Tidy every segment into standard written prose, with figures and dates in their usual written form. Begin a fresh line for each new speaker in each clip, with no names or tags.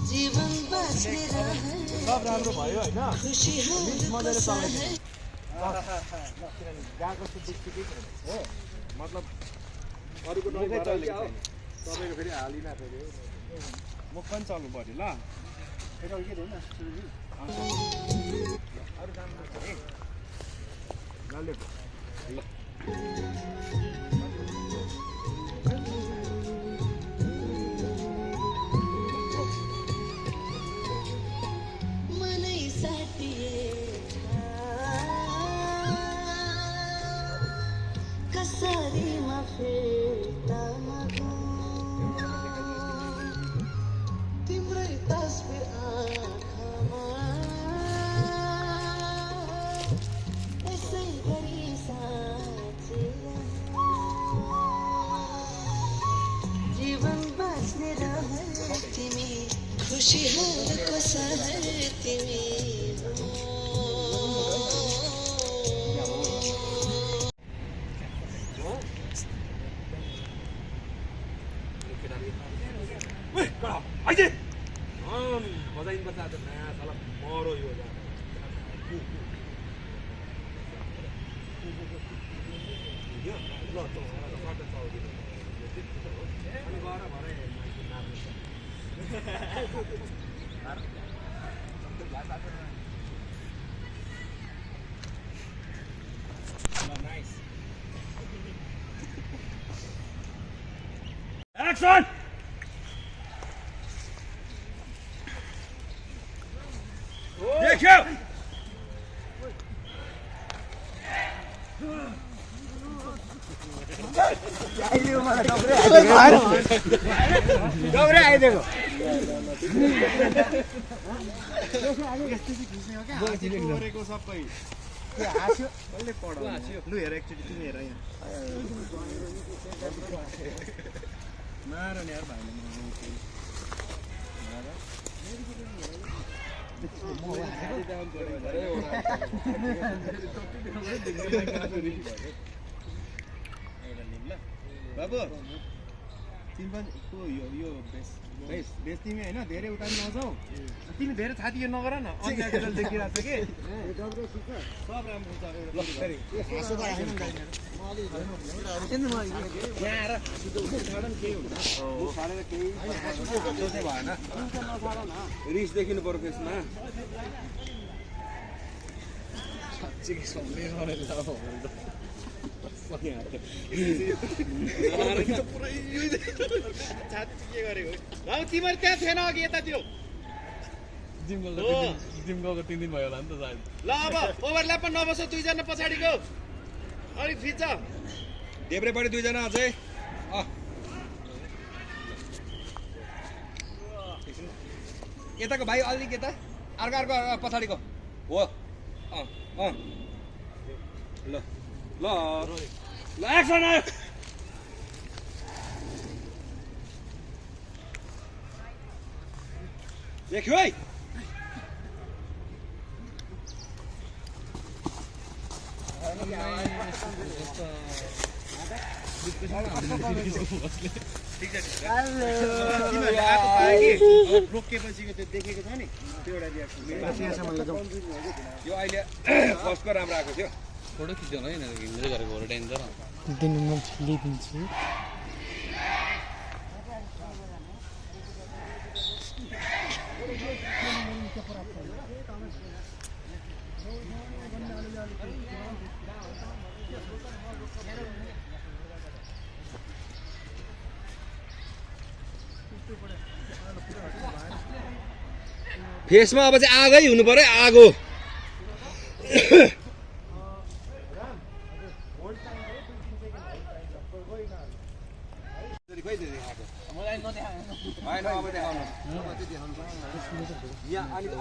जीवन बाँच्ने
सब राम्रो भयो हैन
खुसी
मजाले चलाइदिनु गएको सुबिस्टिकै छैन हो मतलब अरूको डर चलेको छैन तपाईको फेरि हालिना फेरि मुख पनि चल्नु पर्यो ल फेरि के देऊ न सुरुजी अरु काम गर्छ है ल
तिम्रै तस्बिर आँखामा यसै गरी साँचेर जीवन बाँच्ने रहर तिमी खुसीहरूको सहर तिमी
आइजे बजाइन बच्चा त नयाँ साला मरो यो जा यो ल त सट्ट चौडी अनि गएर भरे नाच्नु नाइस एक्सन देखियो
डब्रे आइदिएको
गरेको सबै
हाँस्यो कसले पढायो लु हेर एकचोटि तिमी हेर यहाँ मार नि यार भाइले बाबु तिमी पनि को यो बेस तिमी होइन धेरै उता नजाऊ तिमी धेरै छाती यो नगर न अन्य देखिरहेको छ कि सब राम्रो छ यहाँ आएर केही हुन्छ सोच्ने भएन
रिस देखिनु पर्यो फेसमा
तिमीहरू त्यहाँ थिएन अघि यतातिर
जिम गएको 3 दिन भयो होला नि त सायद
ल अब ओभरल्यापमा नबस दुईजना पछाडिको अलिक फिच्छ
देब्रेपट्टि दुईजना अझै यताको भाइ अलिक यता अर्को पछाडिको हो ल ल ल एक्सन आयो देखियो है
रोकेपछिको त्यो देखेको छ नि त्यो एउटा
यो अहिले फर्स्टको राम्रो आएको थियो
फोटो खिच्दैन है हिँड्दै गरेको हो डेन्जर
दिनु म लिदिन्छु
फेसमा अब चाहिँ आगै हुनु पर्यो आगो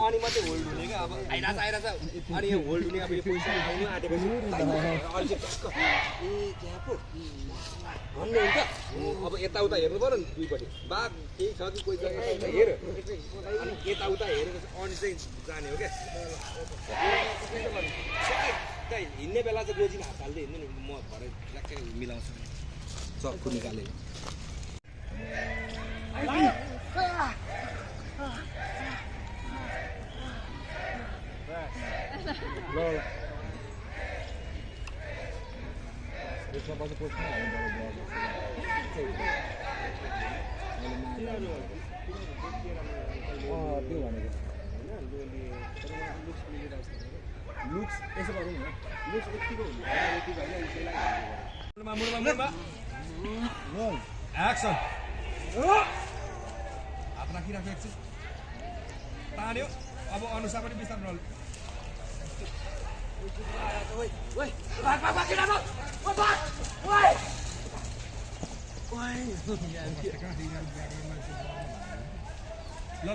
अनि मात्रै होल्ड हुने क्या अब आइरहेछ अनि यहाँ होल्ड हुने अब यो पैसा आउनु आँटेपछि त्यहाँ पो भन्नुहुन्छ अब यताउता हेर्नु पर्यो नि दुईपट्टि बाघ केही छ कि कोही जग्गा यताउता हेर अनि यताउता हेरेपछि अनि चाहिँ जाने हो क्या हिँड्ने बेला चाहिँ गोजीमा हात हाल्दै हिँड्नु नि म भरे ट्याक्कै मिलाउँछु
चक्कु निकालेको ल यसमा पछि पोस्टमा त्यो भनेको लुक्स यसो गरौँ न लुक्स यतिको हुन्छ यतिको होइन यसैलाई एक्सन हात राखिराख्यो एकछिन तान्यो अब अनुसार पनि बिस्तारै ल ल